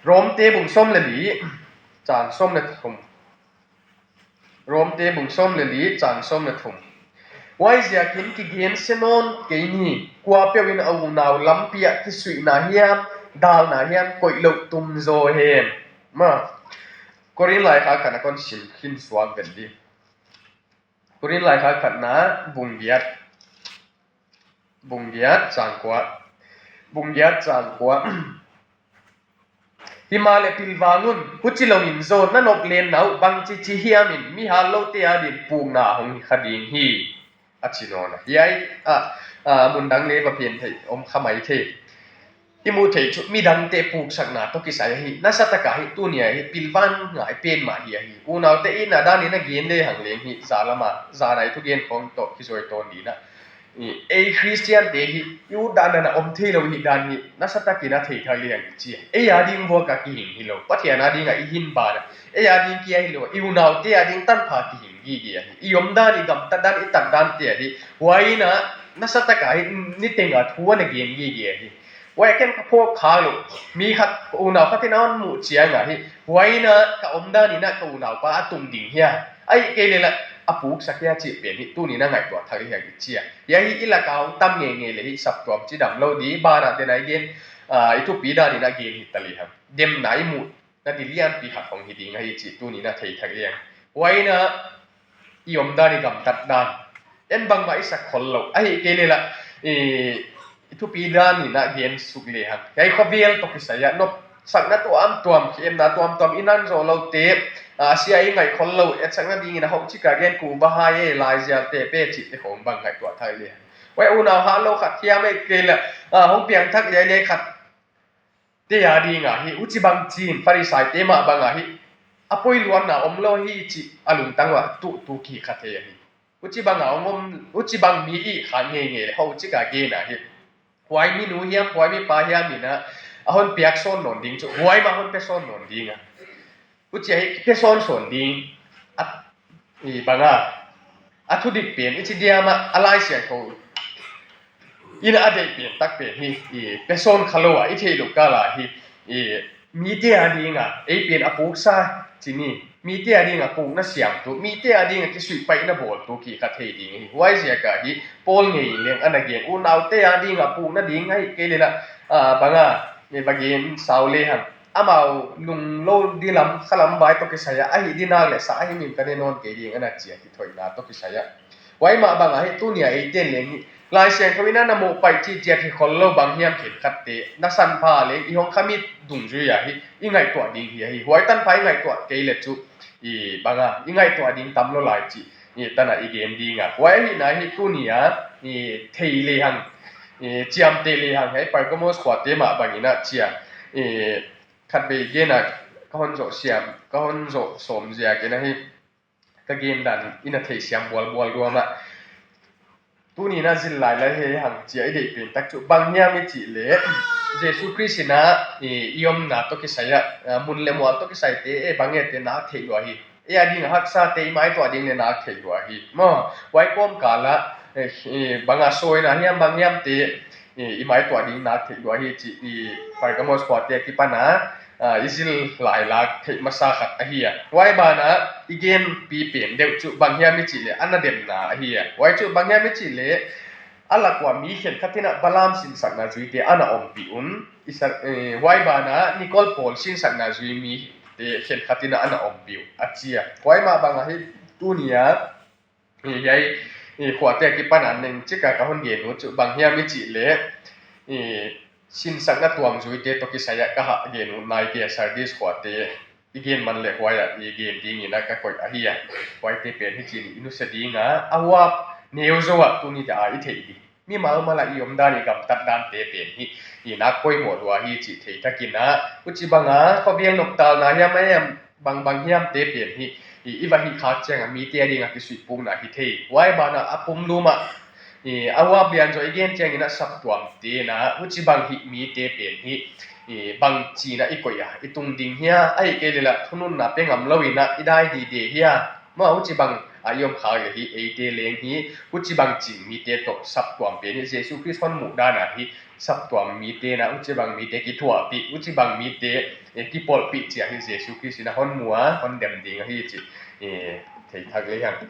Romte bung sawm le li, cang sawm le thum. Romte bung sawm le li, cang sawm le thum. Huaiziakin kigensia nawn kei ni, kuapeuh in a unau lampi ah kisuihna hiam, dalna hiam koih loh tum zaw hen. Maw, Korin laikhak khatna kon sim khin suak ven dih. Korin laikhak khatna bung giat, bung giat cang kua, bung giat cang kua. Himahleh pilvang un, huci loin zawn na nop lenna uh bangci ci hiamin mihal lote adin pukna hong hi kha ding hi, a ci nawn a. Hiai ah, ah, mundang le va phen theih om kha mai thei. I muh theih cu midangte puksakna tawh kisai ahi, nasa taka hi, tuni ahi, pilvan ngai pen mah hi ahi. Unaute i na danin a gen lehang leng hi, za lama, za nai thugen khawng tawh kizawi tawn dina. I, ei Khristiante hi, i ut dan a om thei lo hi dan hi, nasa takin a thei thak lehang i ci a. Ei ading vuak a kihing hi lo, Pathian ading a i hin ban a. Ei ading kia hi lo, i unaute ading tanpha kihing gige ahi. I omdan, i gamtat dan, i tat dante ahi. Huai in a, nasa taka hi, niteng a thu a na gen gige ahi. Huai ken ka phawk kha lo, mi khat, ka unau khat in a hon muh ciang a hi, huai in a ka omdan in a ka unaupa a tung ding hia, ahih kei leh a puksak hia cih pen hi, tuni in a ngaihtuah thak hi hang i ci a. Hiai hi i laka hong tam ngeingei leh hi saptuam cidam lo ding, banah den a i gen, ah, i thupi dan in a gen hi ta lehang. Demna i muh na di lianpi khat hong hi ding ahi cih tuni in a thei thak hi hang. Huai in a i omdan, i gamtat dan, En bangmah i sak khol lo. Ahih kei leh lah, i, i thupi dan in a gen suk lehang, hiai khuavel tawh kisai ah nopsakna tuamtuam, khemna tuamtuam i nan zawh lote, a, sia i ngaih khol lo, etsakna dingin a hoh cik a gen kuh va hai e, laizialte pe cihte khawng bang ngaihtuah thak lehang. Huai unau hah lo khat hiam ahih kei leh, a, hong piangthak liailiai khat te a ding ahi, huchibang cin Pharisaite mah bang ahi, a poiluatna om lo hi cih a lungtang uah tuhtu kikha thei ahi. Huchibang a om, huchibang mi i khan ngeingei leh hoh cik a gen ahi. Huai minu hiam, huai mipa hiam in a, a hon piak sawn nawn ding chu, huai mah hon pia sawn nawn ding a. Huchi ahi, pia sawn sawn ding, a, i bang a, a thudik pen, i chi diam a, a Laisiangtho in a deih pen tak pen hi, i, pia sawn kha lo a, i theih loh kal a hi, i, mite a ding a, ei pen a puksa, ci ni, mite a ding a pukna siamtu, mite a ding a kisuihpaihna bawltu kikha thei ding hi. Huaiziak a hi, Paul ngei leng ana gen, unaute a ding a pukna ding ahih kei leh lah, a, bang a, i va gen sau lehang, amau lunglo dilam khalam vai tawh kisai ah, ahih dinak leh sa ahi min ka ne nawn kei ding ana ci a kithoihna tawh kisai ah. Huai mah bang ahi, tuni a eite'n leng hi, Laisiangtho in a na muh paih cihciat hi khol lo bang hiam khenkhatte, na sanpha leng i hong kha mi dungzui ahi, i ngaihtuah ding hi ahi. Huai tanpha i ngaihtuah kei leh chu, i bang a, i ngaihtuah ding tam lo lai cih, i tan a i gen ding a. Huai ahihna hi tuni a, i thei lehang, i ciamteh lehang, hiai Pergamos khuate mah bang in a ci a, i khatvei gen a ka hon zawh siam, ka hon zawh sawm ziak in ahi, ka gen dan in a theisiam bualbual duam a. Tuni in a zil lailai hi hang ci a i deih pen tak chu bang hiam i cih leh, Jesu Khrist in a, i, i omna tawh kisai ah, a, mun leh mual tawh kisaite, e, bang e te nak theih lua hi. Ei a ding a haksate i maituah ding leh nak theih lua hi. Maw, huai kawmkal ah, e, e, bang a sawina hiam, bang hiamte, i, i maituah ding nak theih lua hi cih, i, Pergamos khuate a kipan a, a, i zil lailak theih masa khat ahi a. Huai ban ah i genpi pen deuh chu bang hiam i cih leh, a na demna ahi a. Huai chu bang hiam i cih leh, a lak uah mi khenkhat in a Balaam sinsakna zuite ana ompih un. I sa-, e, huai ban ah Nicole Paul sinsakna zui mite khenkhat in a ana ompih uh a ci a. Huai mah bang ahi, tuni a, i, hiai, i, khuate a kipan a neng cik a ka hon gen uh chu bang hiam i cih leh, i, sinsakna tuamzuite tawh kisai ah ka hah gen uh nai kei a, Sardis khuate i gen man leh huai ah i gen ding in a ka koih ahi a. Huaite pen hichi in i nusia ding a, a huap neu zaw ah tuni ta a i theih ding, mimal mal ah i omdan, i gamtat dante pen hi, i nak poimoh lua hi cih thei thak in a, huchibang a khuavel noptalna hiam, hiam, bangbang hiamte pen hi, i, i va hih khak ciang a mite a ding a kisuihpukna hi thei. Huai ban ah a pumlum ah, i, a huap lian zaw i gen ciangin a saptuamte in a, huchibang hih mite pen hi, i, bangchi in a i koih a, i tung ding hia, ahih kei leh lah thununna pe ngam lo in a i dai dide hia. Maw, huchibang a i om khak leh hi, eite leng hi, huchibang cing mite tawh saptuam pen hi, Jesu Khrist hon muh dan a hi, saptuam mite in a, huchibang mite kithuahpih, huchibang mite, e, kipolhpih cih a hi, Jesu Khrist in a hon mu a, hon dem ding ahi cih, e, thei thak lehang.